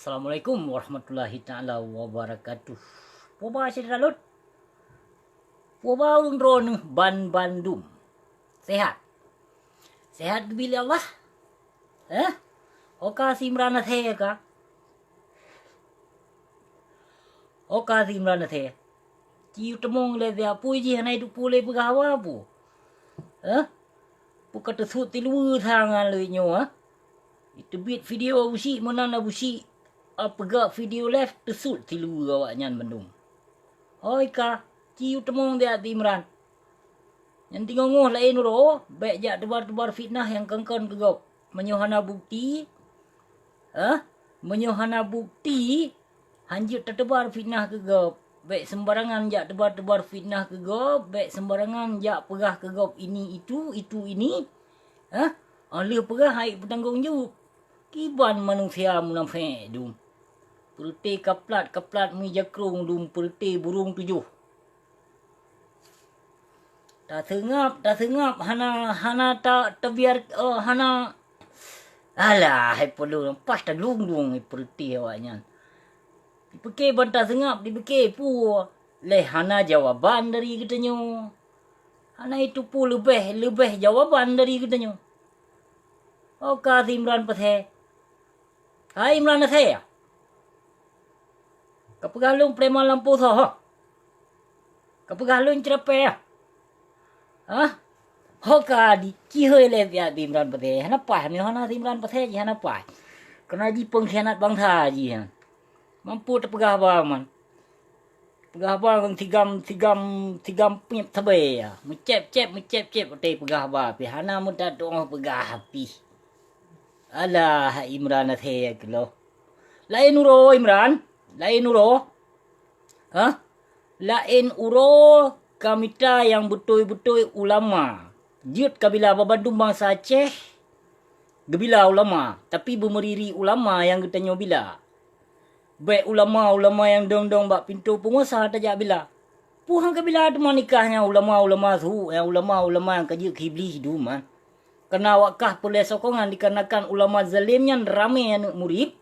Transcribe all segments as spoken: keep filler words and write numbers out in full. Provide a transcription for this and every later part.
Assalamualaikum warahmatullahi taala wabarakatuh. Peue ba syedara lôn? Peue ba ureuëng droeneuh ban bandum? Sehat? Sehat geubri lé Allah? Eh? Ho ka si Imran asèe ka? Ho ka si Imran asèe? Ci teumong lé siat, peue jih hana jiteupeue lé peugah haba peue? Eh? Peue ka teusut siluweue sa ngon lagèe nyoe, eh? Iteubiet video Abu Syik, meunan Abu Syik, a, peugah video live, teusut siluweue awaknyan bandum. Hôi ka, ci teumong siat si Imran. Nyan teungoh-ngoh laén uroe, bèk jak teubar-teubar fitnah nyang kon-kon keu gob. Meunyoe hana bukti, eh? Meunyoe hana bukti, hanjeuet tateubar fitnah keu gob. Bèk seumbarangan jak teubar-teubar fitnah keu gob, bèk seumbarangan jak peugah keu gob ini itu, itu ini. Eh? Óh lheueh peugah hana peutanggong jaweueb. Kiban manusia munafék dum. Peureute kaplat-kaplat meujakrong dum, peureute burông tujoh. Taseungab, taseungab, hana, hana ta-, tabiar, eh, hana. Alah, hai peuleueh, pas taglung-glung hai peureute awaknyan. Dipike ban taseungab, dipike peue, lé hana jawaban dari geutanyoe. Hana jiteupeue leubeh, leubeh jawaban dari geutanyoe. Ho ka si Imran pasé. Hai Imran asèe, ya? Kapeugah lôn preman lampôh soe, ha? Kapeugah lôn ceurapée, ya? Hah? Ho ka di-, cihôi lé siat si Imran pasé. Hana paih, meunyoe hana si Imran pasé jih hana paih. Keureuna jih peungkhianat bansa jih nyan. Mampu tapeugah haba man. Peugah haba ngon sigam, sigam, sigam piep sabe, ya. Meucép-cép, meucép-cép watèe peugah haba pih. Hana meudat doh peugah pih. Alah, Imran asèe keuloh. Laén uroe, Imran. Laén uroe. Hah? Laén uroe ka mita nyang beutôi-beutôi ulama. Jeuet kabila, babandum bansa Aceh geubila ulama, tapi beumeuri-ri ulama nyang geutanyoe bila. Bèk ulama-ulama nyang dong-dong bak pintoe peunguasa tajak bila. Peue han kabila teuma nikah nyan ulama-ulama su', nyan ulama-ulama nyang ka jeuet keu Iblih dum, ha. Keureuna awak kah peureulèe sokongan dikarenakan ulama zalem nyan ramé aneuk murit,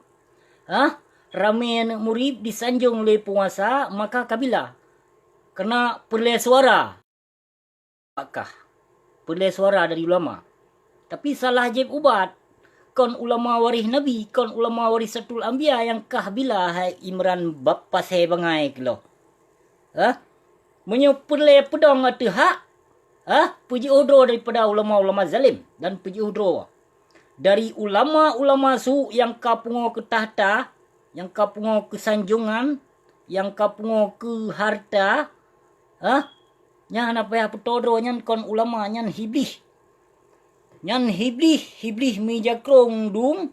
ha, ramé aneuk murit disanjong lé peunguasa, maka kabila. Keureuna peureulèe suara. Apakah peureulèe suara dari ulama? Tapi salah jieb ubat. Kon ulama waréh Nabi, kon ulama warisatul anbiya nyang kah bila hai Imran bab pasé bangai keuloh. Hah? Meunyoe peureulèe peudong ateueh hak, hah? Peujiôh droe daripada ulama-ulama zalem dan peujiôh droe dari ulama-ulama su' nyang ka pungoe keu takhta, nyang ka pungoe keu sanjongan, nyang ka pungoe keu hareuta, hah? Nyan hana payah peutoe droe, nyan kon ulama, nyan hiblih. Nyan hiblih, hiblih meujakrong dum,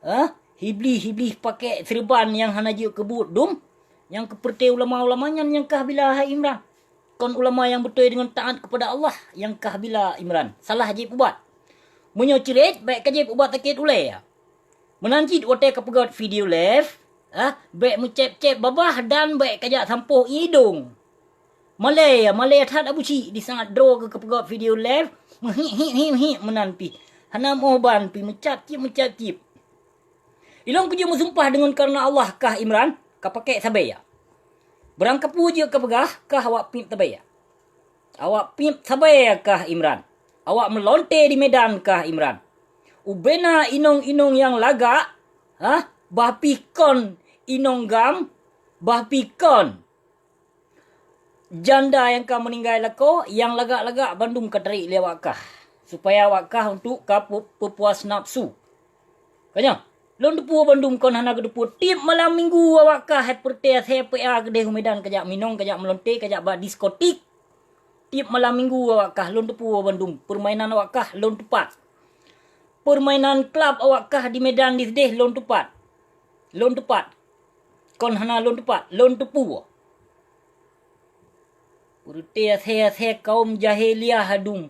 hah? Hiblih, hiblih pakèk seureuban nyang hana jeuet keu buet dum, nyang keu peureute ulama-ulama nyan nyang kah bila hai Imran. Kon ulama nyang beutôi deungon taát keupada Allah nyang kah bila Imran. Salah jieb ubat. Meunyoe ceuret, bèk ka jieb ubat sakét ulèe. Meunan cit watèe ka peugöt video live, ah, bèk meucép-cép babah dan bèk ka jak sampôh idông. Malèe, malèe that Abu Syik di saat droe geuh ka peugöt video live, meuhik hik hik hik meunan pih. Hana meuoh ban pih, meucap cip, meucap cip. Ilôn kujeuet meusumpah deungon kareuna Allah kah Imran, ka pakèk sabe ya. Beurangkapeue jeuet ka peugah, kah awak piep sabe ya. Awak piep sabe kah Imran. Awak meulonte di Medan kah Imran. Ubena inong-inong nyang lagak, hah, bah pih kon inong gam, bah pih kon janda nyang ka meuninggai lakoe, nyang lagak-lagak bandum ka tarék lé awak kah, supaya awak kah untuk ka peu-, peupuas nafsu. Ka nyoe, lôn teupeue bandum kon hana geuteupeue. Tiep malam minggu awak kah hai peureute asèe P A keudeh u Medan, ka jak minong, ka jak meulonte, ka jak bak diskotik. Tiep malam minggu awak kah lôn teupeue bandum. Peurmainan awak kah lôn tupat. Peurmainan klab awak kah di Medan di sideh lôn tupat. Lôn tupat. Kon hana lôn tupat, lôn teupeue. Peureute asèe-asèe kaum jahiliyah adum.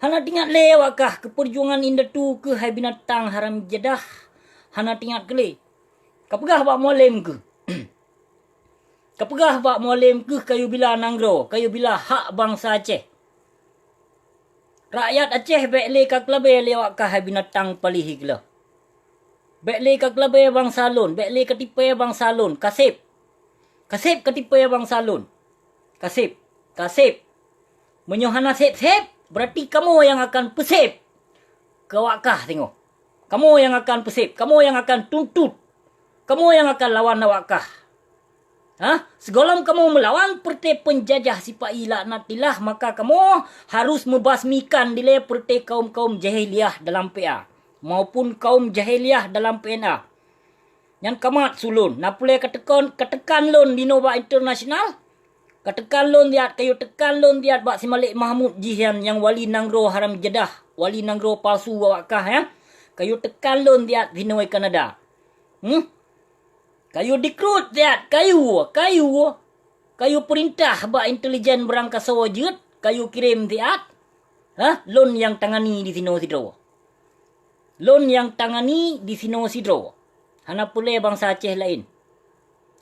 Hana teuingat lé awak kah keu peujuangan indatu keuh hai binatang haram jadah. Hana teuingat keu lé. Ka peugah bak Mualem keuh. Ka peugah bak Mualem keuh kayue bila nanggroe, kayue bila hak bansa Aceh. Rakyat Aceh bèk lé ka keulabée lé awak kah hai binatang paléh keuleuh. Bék lé ka keulabée bansa lôn, bék lé ka tipée bansa lôn, ka seb. Ka seb ka tipée bansa lôn. Ka seb, ka seb. Meunyoe hana seb-seb, beurati kamoe nyang akan peuseb keu awak kah singoh. Kamoe nyang akan peuseb, kamoe nyang akan tuntot, kamoe nyang akan lawan awak kah. Ha? Sigohlom kamoe meulawan peureuté peunjajah sipa-i laknatillah, maka kamoe harus meubasmikan dilée peureuté kaum-kaum jahiliyah dalam P A maupun kaum jahiliyah dalam P N A. Nyan ka mat su lôn, na peureulée ka teukon, ka teukan lôn dinoe bak internasional. Ka teukan lôn siat, kayue teukan lôn siat bak si Malik Mahmud jih nyan nyang wali nanggroe haram jadah, wali nanggroe palsu awak kah, ya. Kayue teukan lôn siat sinoe Kanada. Hmm? Kayue dikrut siat, kayue, kayue, kayue peurintah bak intelijen beurangkasoe jeuet, kayue kirém siat. Hah? Lôn nyang tangani disinoe sidroe. Lôn nyang tangani disinoe sidroe. Hana peureulée bansa Aceh laén.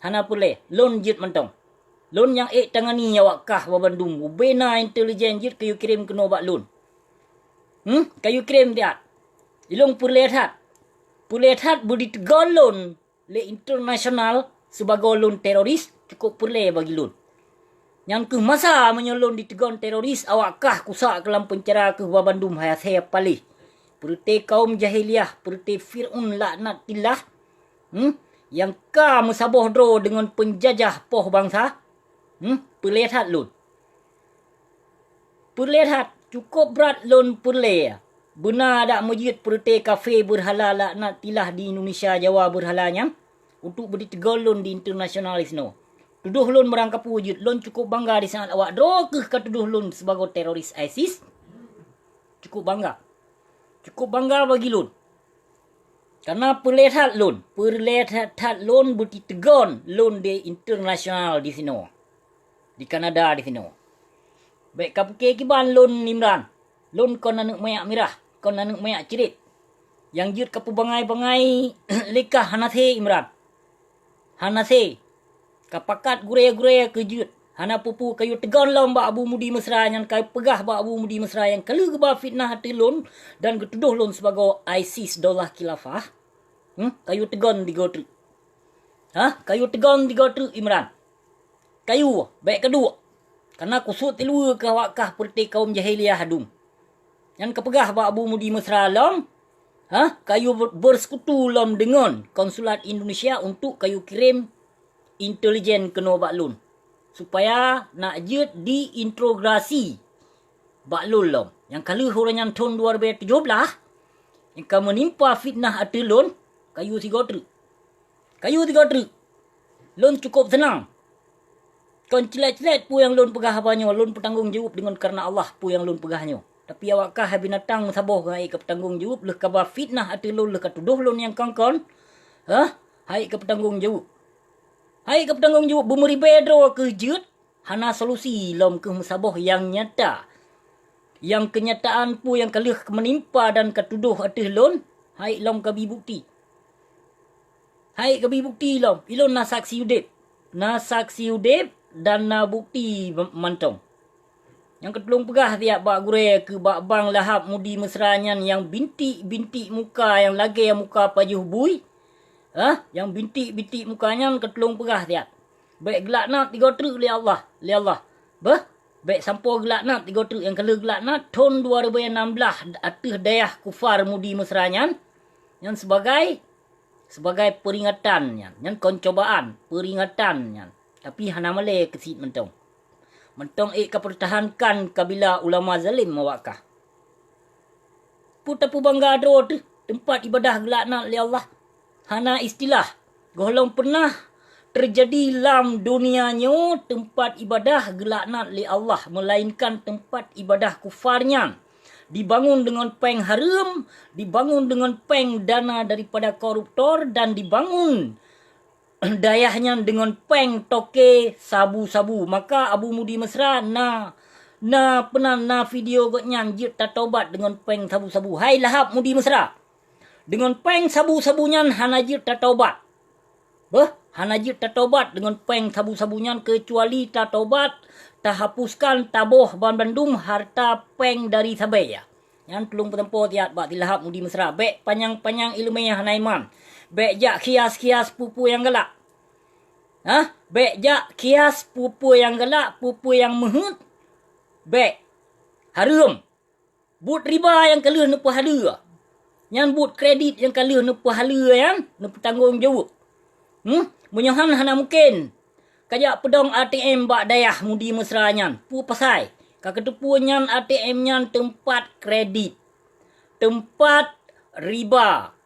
Hana peureulée, lôn jeuet mantong. Lôn nyang ék tangani awak kah babandum, ubena intelijen jeuet kayue kirém keunoe bak lôn. Hmm? Kayue kirém siat. Ilôn peureulée that. Peureulée that beuditeugon lôn lé internasional sibagoe lôn teroris, cukôp peureulée bagi lôn. Nyan kheueh masa meunyoe lôn diteugon teroris, awak kah kusak keu lam peuncara kheueh babandum hai asée paléh. Peureuté kaum jahiliyah, peureuté Fir'aun laknatillah, hmm, nyang ka meusaboh droe deungon peunjajah poh bansa, hmm, peureulée that lôn. Peureulée that, cukôp brat lôn peureulée. Beuna dak meujeuet peureuté kafé beurhala laknatillah di Indonesia, Jawa beurhala nyan, untuk beuditeugon lôn di internasional disinoe. Tudoh lôn meurangkapeue jeuet, lôn cukôp bangga disaat awak droe kheueh ka tudoh lôn sibagoe teroris ISIS. Cukôp bangga. Cukôp bangga bagi lôn. Kareuna peureulée that lôn, peureulée that, that lôn beuditeugon lôn di internasional disinoe. Di Kanada disinoe. Bék ka pike kiban lôn Imran. Lôn kon aneuëk manyak mirah, kon aneuëk manyak cirét. Nyang jeuet ka peubangai-bangai lé kah hana sé Imran. Hana sé. Ka pakat gurée-gurée keu jeuet. Hana peue-peue kayue teugon lom bak Abu Mudi Mesra nyan, kayue peugah bak Abu Mudi Mesra nyang ka lheueh geuba fitnah ateueh lôn dan geutudoh lôn sibagoe ISIS Daulah Khilafah. Hmm? Kayue teugon tigoe treuk. Hah? Kayue teugon tigoe treuk Imran. Kayue, bék ka duek. Kareuna kusut tiluweue keu awak kah peureuté kaum jahiliyah adum. Nyan ka peugah bak Abu Mudi Mesra lom, hah, kayue ber-, bersekutu lom deungon konsulat Indonesia untuk kayue kirém intelijen keunoe bak lôn, supaya nak jeuet diinterogasi bak lôn lom. Nyang ka lheueh uroe nyan thon dua ribèe tujoh blah, nyang ka meunimpa fitnah ateueh lôn, kayue sigoe treuk. Kayue sigoe treuk. Lôn cukôp seunang. Kon cilét-cilét peue nyang lôn peugah haba nyoe, lôn peutanggong jaweueb deungon kareuna Allah peue nyang lôn peugah nyoe. Tapi awak kah hai binatang meusaboh hai ka peutanggong jaweueb, lheueh ka ba fitnah ateueh lôn, lheueh ka tudoh lôn nyang kon-kon. Hah? Hai ka peutanggong jaweueb. Hai ka peutanggong jaweueb, beumeuribèe droe keuh jeuet, hana solusi lom keuh meusaboh nyang nyata. Nyang keunyataan peue nyang ka lheueh meunimpa dan ka tudoh ateueh lôn, hai lom ka bi bukti. Hai ka bi bukti lom, ilôn na saksi udép. Na saksi udép dan na bukti mantong. Nyang ka tulông peugah siat bak gurée keu bak bang Lahab Mudi Mesra nyan nyang bintik-bintik muka nyang lagée muka pajoh bui. Hah? Nyang bintik-bintik muka nyan ka tulông peugah siat. Bék geulaknat tigoe treuk lé Allah, lé Allah. Beuh, bék sampoe geulaknat tigoe treuk nyang ka lheueh geulaknat thon dua ribèe nam blah ateueh dayah kufar Mudi Mesra nyan, nyan sibagai, sibagai peuringatan nyan, nyan kon cobaan, peuringatan nyan. Tapi hana malée keusiet mantong. Mantong ék ka peurtahankan kabila ulama zalém awak kah. Peue tapeubangga droe teuh teumpat ibadah geulaknat lé Allah? Hana istilah. Gohlom peunah teujadi lam donya nyoe teumpat ibadah geulaknat lé Allah, meulainkan teumpat ibadah kufar nyan dibangun deungon péng hareuem, dibangun deungon péng dana daripada koruptor, dan dibangun dayah nyan deungon péng toke sabu-sabu. Maka Abu Mudi Mesra na, na peunan na video gobnyan jeuet tatobat deungon péng sabu-sabu. Hai Lahab Mudi Mesra, deungon péng sabu-sabu nyan hana jeuet tatobat. Beuh, hana jeuet tatobat deungon péng sabu-sabu nyan keucuali tatobat, tahapuskan, taboh banmandum harta péng dari sabe nyan. Nyan tulông peusampoe siat bak si Lahab Mudi Mesra. Bék panyang-panyang iéleumé hana iman. Bék jak khias-khias peue-peue nyang galak. Hah? Bék jak khias peue-peue nyang galak, peue-peue nyang meuheuét. Bék. Hareuem. Buet riba nyang ka lheueh neupeuhaleue. Nyan buet kredit nyang ka lheueh neupeuhaleue nyan neupeutanggông jaweueb. Hmm? Meunyoe han hana mungken. Kajak peudong A T M bak dayah Mudi Mesra nyan. Peue pasai? Ka kateupeue nyan A T M nyan teumpat kredit. Teumpat riba.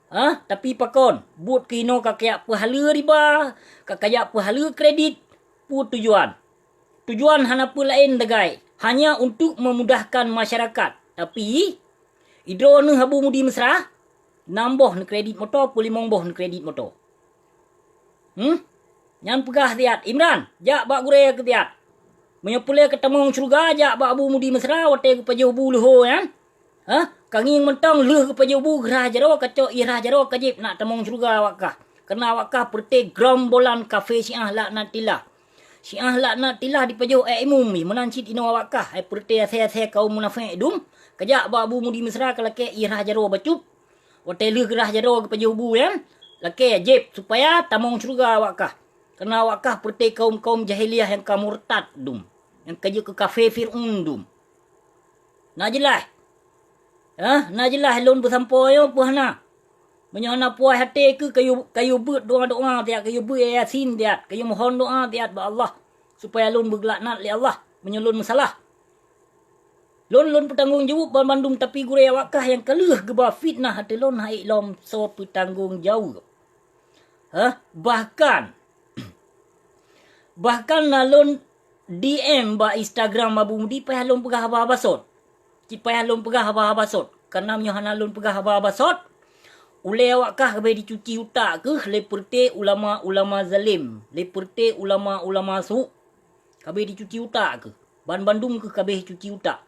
Hah? Tapi pakon? Buet keunoe ka kajak peuhaleue riba, ka kajak peuhaleue kredit. Peue tujuan? Tujuan hana peue laén dagai, hanya untuk memudahkan masyarakat. Tapi, idroe neuh Abu Mudi Mesra, nam boh neukredit moto, peulimong boh neukredit moto. Hmm? Nyan peugah siat, "Imran, jak bak gurée keu siat. Meunyoe peureulée keu tamong syeuruga, jak bak Abu Mudi Mesra watée geupajoh bu leuho nyan. Hah? Ka ngieng mantong lheueh geupajoh bu geurhah jaroe, kacok ié rhah jaroe, kajieb nak tamong syeuruga awak kah. Keureuna awak kah peureute gerombolan kafé Syiah laknatillah. Syiah laknatillah dipajoh ék imum, meunan cit inoe awak kah, hai peureute asée-asée kaum munafék dum. Kajak bak Abu Mudi Mesra kalakée ié rhah jaroe bacut. Watée lheueh geurhah jaroe geupajoh bu nyan, lakée jieb supaya tamong syeuruga awak kah. Keureuna awak kah peureute kaum-kaum jahiliah nyang ka murtad dum, nyang ka jeuet keu kafé Fir'aun dum." Na jeulaih? Hah? Na jeulaih lôn peusampoe nyoe peue hana? Meunyoe hana puas até keuh kayue, kayue beuet doa-doa siat, kayue beuet Yasin siat, kayue mohon doa siat bak Allah supaya lôn beugeulaknat lé Allah meunyoe lôn meusalah. Lôn, lôn peutanggông jaweueb banmandum, tapi gurée awak kah nyang ka lheueh geuba fitnah ateueh lôn han ék lom soe peutanggông jaweueb. Hah? Bahkan, bahkan na lôn D M bak Instagram Abu Mudi payah lôn peugah haba-haba sot. Cit payah lôn peugah haba-haba sot. Kareuna meunyoe hana lôn peugah haba-haba sot, ulée awak kah kabeh dicuci utak keuh lé peureute ulama-ulama zalem, lé peureute ulama-ulama su. Kabeh dicuci utak keuh. Banmandum keuh kabeh cuci utak.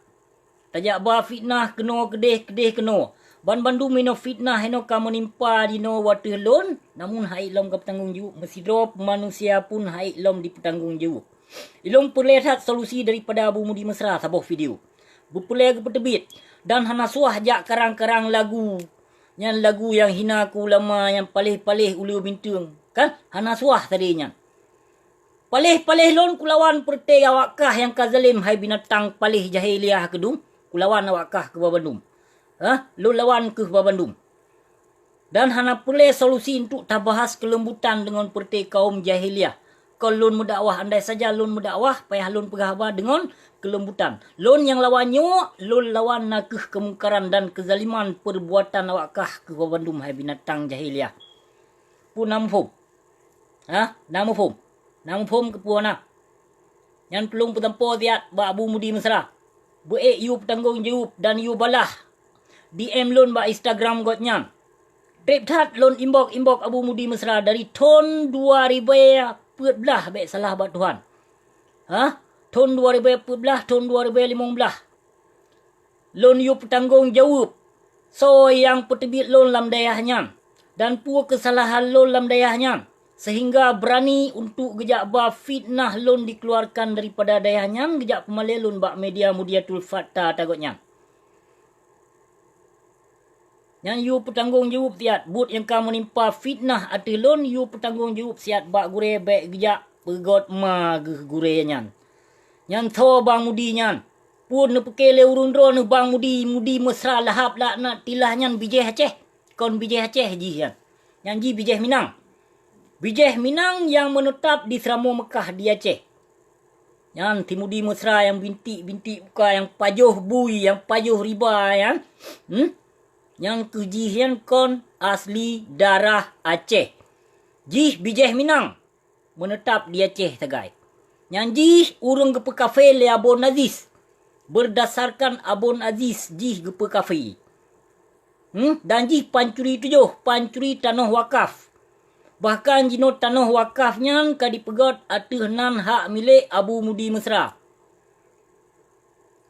Tajak ba fitnah keunoe keudeh, keudeh keunoe. Banmandum inoe fitnah inoe ka meunimpa jinoe wateueh lôn, namun han ék lom ka peutanggông jaweueb, meusidroe manusia pun han ék lom dipeutanggông jaweueb. Ilôn peureulée that solusi daripada Abu Mudi Mesra saboh video. Beupeureulée geupeuteubiet dan hana suah jak karang-karang lagu. Nyan lagu nyang hina keu ulama, nyang paléh-paléh uleue binteueng. Kan? Hana suah tadi nyan. Paléh-paléh lôn kulawan peureute awak kah nyang ka zalem, hai binatang paléh jahiliah keudum, kulawan awak kah keu babandum. Hah? Lôn lawan keuh babandum. Dan hana peureulée solusi untuk tabahas keulembutan deungon peureute kaum jahiliah. Kon lôn meudakwah, andai saja lôn meudakwah, payah lôn peugah haba deungon keulembutan. Lôn nyang lawan nyoe, lôn lawan na keuh keumungkaran dan keuzaliman peurbuatan awak kah keuh babandum, hai binatang jahiliah. Peue na muphom? Hah? Na muphom? Na muphom keupeue na? Nyan tulông peusampoe siat bak Abu Mudi Mesra. Beu ék yue peutanggông jaweueb dan yue balah D M lôn bak Instagram gobnyan. Treb that lôn inbox-inbox Abu Mudi Mesra dari thon dua ribèe peuet blaih, bék salah bak Tuhan. Hah? Thon dua ribèe peuet blaih, thon dua ribèe limong blaih. Lôn yue peutanggông jaweueb soe nyang peuteubiet lôn lam dayah nyan, dan peue keusalahan lôn lam dayah nyan, seuhingga beurani untuk geujak ba fitnah lôn dikeuluarkan daripada dayah nyan, geujak peumalée lôn bak media Mudiatul Fatha ata gobnyan. Nyan yue peutanggông jaweueb siat buet nyang ka meunimpa fitnah ateueh lôn, yue peutanggông jaweueb siat bak gurée bék geujak peugét ma geuh gurée nyan. Nyan soe Bang Mudi nyan? Peue neupeuké lé ureuëng droeneueh Bang Mudi, Mudi Mesra Lahab laknatillah nyan bijéh Aceh? Kon bijéh Aceh jih nyan. Nyan jih bijéh Minang. Bijéh Minang nyang meuneutap di Seuramoe Meukah di Aceh. Nyan si Mudi Mesra nyang bintik-bintik buka, nyang pajoh bui, nyang pajoh riba nyan. Hmm? Nyan keuh jih nyan kon asli darah Aceh. Jih bijéh Minang. Meuneutap di Aceh sagai. Nyan jih ureuëng geupeukafé lé Abon Aziz. Beurdasarkan Abon Aziz jih geupeukafé. Hmm? Dan jih pancuri tujoh, pancuri tanoh wakaf. Bahkan jinoe tanoh wakaf nyan ka dipeugét ateueh nan hak milék Abu Mudi Mesra.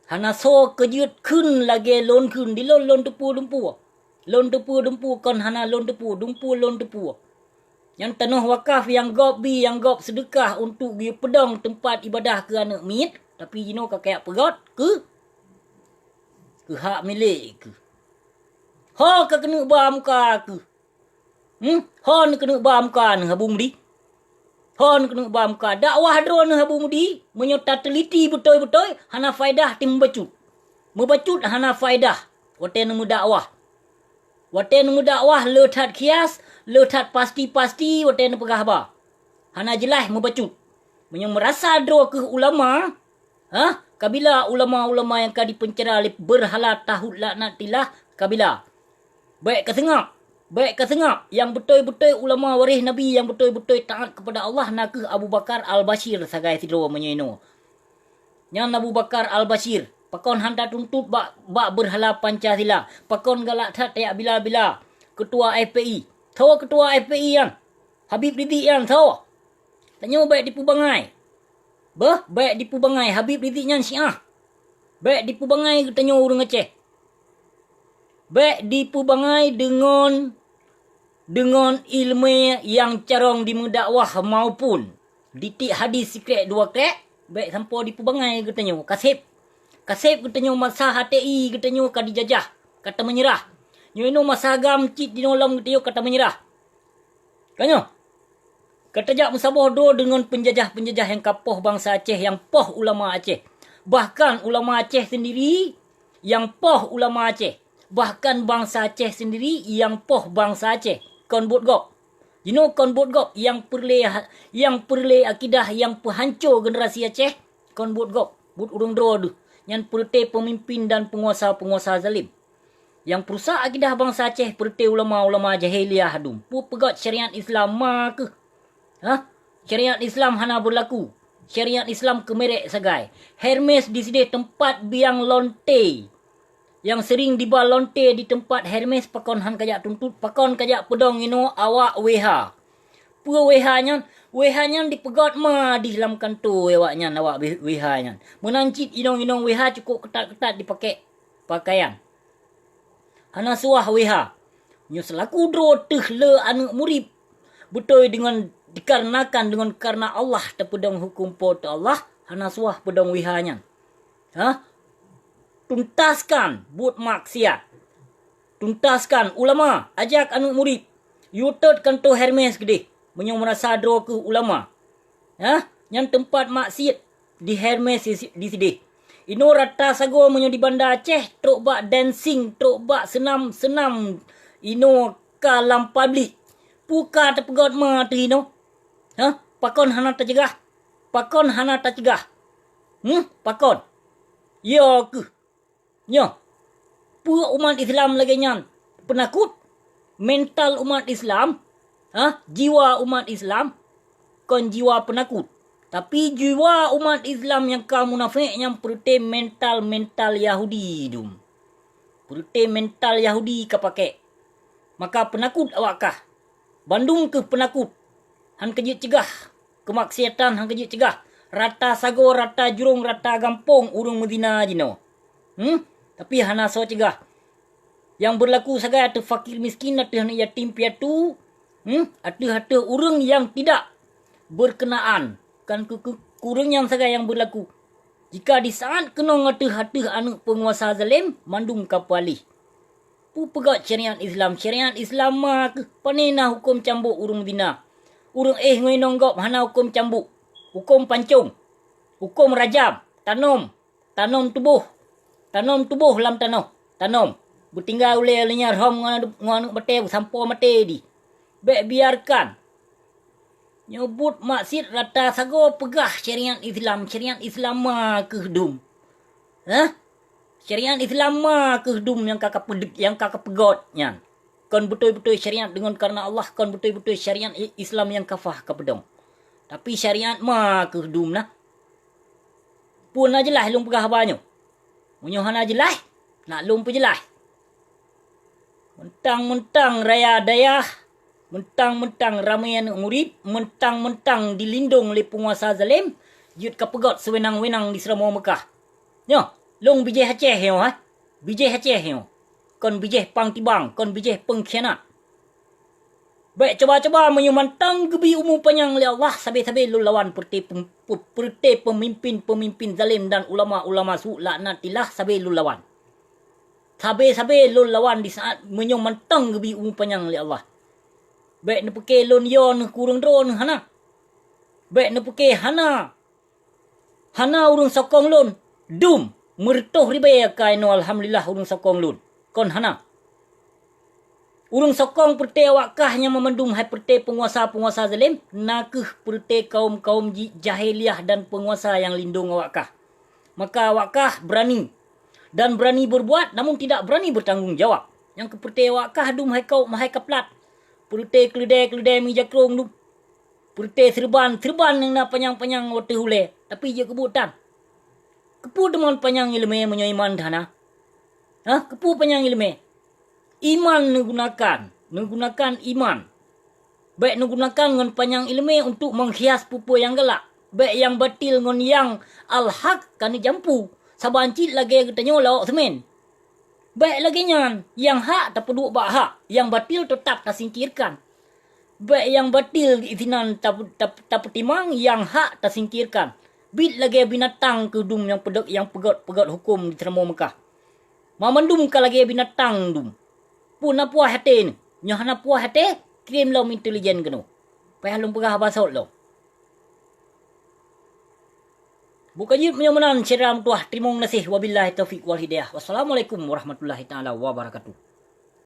Hana soe keujeuet kheun lagée lôn kheun, di lôn lôn teupeu dumpeue. Lôn teupeu dumpeue kon hana lôn teupeu, dumpeue lôn teupeu. Nyan tanoh wakaf nyang gob bi, nyang gob seudeukah untuk geupeudong teumpat iébadah keu aneuëk miet, tapi jinoe ka kajak peugét keu Keu hak milék keuh. Ho ka keuneuk ba muka keuh. Hmm? Ho neukeuneuk ba muka neuh Abu Mudi? Ho neukeuneuk ba muka? Dakwah droeneuh Abu Mudi, meunyoe tateulieti beutôi-beutôi, hana faedah ti meubacut. Meubacut hana faedah watée neumeudakwah. Watée neumeudakwah le that khias, le that pasti-pasti watée neupeugah haba. Hana jeulaih meubacut. Meunyoe meurasa droe keuh ulama, hah? Kabila ulama-ulama nyang ka dipeuncara lé beurhala tahut laknatillah, kabila? Bék kaseungab, bék kaseungab, nyang beutôi-beutôi ulama waréh Nabi nyang beutôi-beutôi taát keupada Allah na kheueh Abu Bakar Al-Basyir sagai sidroe meunyoe inoe. Nyan Abu Bakar Al-Basyir, pakon han tatuntut bak, bak beurhala Pancasila, pakon galak that tajak bila-bila keutua F P I. Soe keutua F P I nyan? Habib Rizik nyan soe? Tanyoe bék dipeubangai. Beuh, bék dipeubangai, Habib Rizik nyan Syiah. Bék dipeubangai geutanyoe ureuëng Aceh. Bék dipeubangai deungon, deungon iéleumé nyang carông dimeudakwah maupun ditiek hadis sikrék dua krék, bék sampoe dipeubangai geutanyoe. Kaseb, kaseb geutanyoe masa H T I geutanyoe ka dijajah, ka tameunyeurah. Nyoe inoe masa GAM cit dinoe lom geutanyoe ka tameunyeurah. Ka nyoe, ka tajak meusaboh droe deungon peunjajah-peunjajah nyang ka poh bansa Aceh, nyang poh ulama Aceh. Bahkan ulama Aceh sendiri nyang poh ulama Aceh. Bahkan bansa Aceh sendiri nyang poh bansa Aceh. Kon buet gob. Jinoe kon buet gob nyang peureulée, nyang peureulée akidah nyang peuhanco generasi Aceh, kon buet gob, buet ureuëng droe deuh. Nyan peureuté peumimpin dan peunguasa-peunguasa zalim. Nyang peurusak akidah bansa Aceh peureuté ulama-ulama jahiliyah dum. Peue peugét syariat Islam ma keuh? Hah? Syariat Islam hana beurlaku. Syariat Islam keumerek sagai. Hermes disideh teumpat biang lonte. Nyang seuring diba lonte di teumpat Hermes pakon han kajak tuntut, pakon kajak peudong inoe awak W H. Peue W H nyan? W H nyan dipeugét ma dih lam kanto awak nyan, awak W H nyan. Meunan cit inong-inong W H cukôp keutat-keutat dipakék pakaian. Hana suah W H. Nyoe seulaku droe teuh le aneuëk murit. Beutôi deungon, dikarenakan deungon kareuna Allah tapeudong huköm Po teu Allah, hana suah peudong W H nyan. Hah? Tuntaskan buet maksiat. Tuntaskan ulama, ajak aneuëk murit. Yue tot kanto Hermes keudeh, meunyoe meurasa droe keuh ulama. Hah? Nyan teumpat maksiat di Hermes di, disideh. Inoe rata sagoe meunyoe di Banda Aceh, trok bak dancing, trok bak seunam-seunam inoe ka lam publik. Peue ka tapeugét ma teuh inoe? Hah? Pakon hana tacegah? Pakon hana tacegah? Hmm? Pakon? Yo keuh. Nyoe, peue umat Islam lagée nyan peunakot? Mental umat Islam, hah, jiwa umat Islam kon jiwa peunakot. Tapi jiwa umat Islam nyang ka munafék nyan peureuté mental-mental Yahudi dum. Peureuté mental Yahudi ka pakék. Maka peunakot awak kah. Bandum keuh peunakot. Han keujeuet cegah. Keumaksiatan han keujeuet cegah. Rata sagoe, rata jurông, rata gampông ureuëng meuzina jinoe. Hmm? Tapi hana soe cegah. Nyang beurlaku sagai ateueh fakir miskin, ateueh aneuëk yatim piatu, hmm? Ateueh-ateueh ureuëng nyang tidak berkenaan. Kan keu, keu, keu ureuëng nyang sagai nyang beurlaku. Jika di saát keunong ateueh-ateueh aneuëk peunguasa zalém, mandum ka peualéh. Peue peugét syariat Islam? Syariat Islam ma keuh, pané na huköm cambuk ureuëng zina? Ureuëng éh ngon inong gob hana huköm cambuk. Huköm pancong. Huköm rajam. Tanom. Tanom tuboh. Tanom tuboh lam tanoh. Tanom. Beutinggai ulée lé nyan rhom ngon, ngon aneuëk batée sampoe maté dih. Bék biarkan. Nyoe buet maksiat rata sagoe peugah syariat Islam, syariat Islam ma keuh dum. Hah? Syariat Islam ma keuh dum nyang ka, ka peudeuek, nyang ka, ka peugét nyan. Kon beutôi-beutôi syariat deungon kareuna Allah, kon beutôi-beutôi syariat i-, Islam nyang kafah ka peudong. Tapi syariat ma keuh dum na. Peue na jeulaih lôn peugah haba nyoe? Meunyoe hana jeulaih, nak lôn peujeulaih. Meuntang-meuntang raya dayah, meuntang-meuntang ramé aneuëk murit, meuntang-meuntang dilindong lé peunguasa zalém, jeuet ka peugét siweunang-weunang di Seuramoe Meukah. Nyoe, lôn bijéh Aceh nyoe, hai. Bijéh Aceh nyoe. Kon bijéh pang tibang, kon bijéh peungkhianat. Bék cuba-cuba meunyoe mantong geubi umu panyang lé Allah, sabe-sabe lôn lawan peureuté pem-, pe-, peureuté peumimpin-peumimpin zalém dan ulama-ulama su laknatillah sabe lôn lawan. Sabe-sabe lôn lawan di saat meunyoe mantong geubri umu panyang lé Allah. Bék neupiké lôn yo neuh keu ureuëng droe neuh hana. Bék neupiké hana. Hana ureuëng sokong lôn. Dum, meureutoh ribée akai noe alhamdulillah ureuëng sokong lôn. Kon hana. Ureuëng sokong peureuté awak kah nyang meumandum hai peureuté peunguasa-peunguasa zalim, na kheueh peureuté kaum-kaum ji-, jahiliah dan peunguasa nyang lindong awak kah. Maka awak kah beurani dan beurani beurbuat namun tidak beurani beurtanggong jawab. Nyang keu peureuté awak kah dum hai kaum hai kaplat. Peureuté keuleudée-keuleudée mi jakrong dum. Peureuté seureuban, seureuban nyang na panyang-panyang watée ulée, tapi jeuet keubuet tan. Keupeue teuma panyang iéleumé meunyoe iman hana? Hah, keupeue panyang iéleumé? Iman neugunakan, neugunakan iman. Bék neugunakan ngon panyang iéleumé untuk menghias peue-peue nyang galak. Bék nyang batil ngon nyang al-haq ka neujampu, saban cit lagée geutanyoe lawok seumén. Bék lagée nyan, nyang hak tapeuduek bak hak, nyang batil teutap tasingkirkan. Bék nyang batil sinan tap-, tap-, tapeutimang, nyang hak tasingkirkan. Biet lagée binatang keu dum nyang peudeuek nyang peugét-peugét huköm di Seuramoe Meukah. Mamandum ka lagée binatang dum. Peue na puih até neuh? Nyoe hana puih até, kirém lom intelijen keunoe. Payah lôn peugah haba sot lom. Bukon jeuet meunyoe meunan, syedara meutuwah, teurimong gaséh. Wabillahi taufiq wal hidayah. Wassalamualaikum warahmatullahi taala wabarakatuh.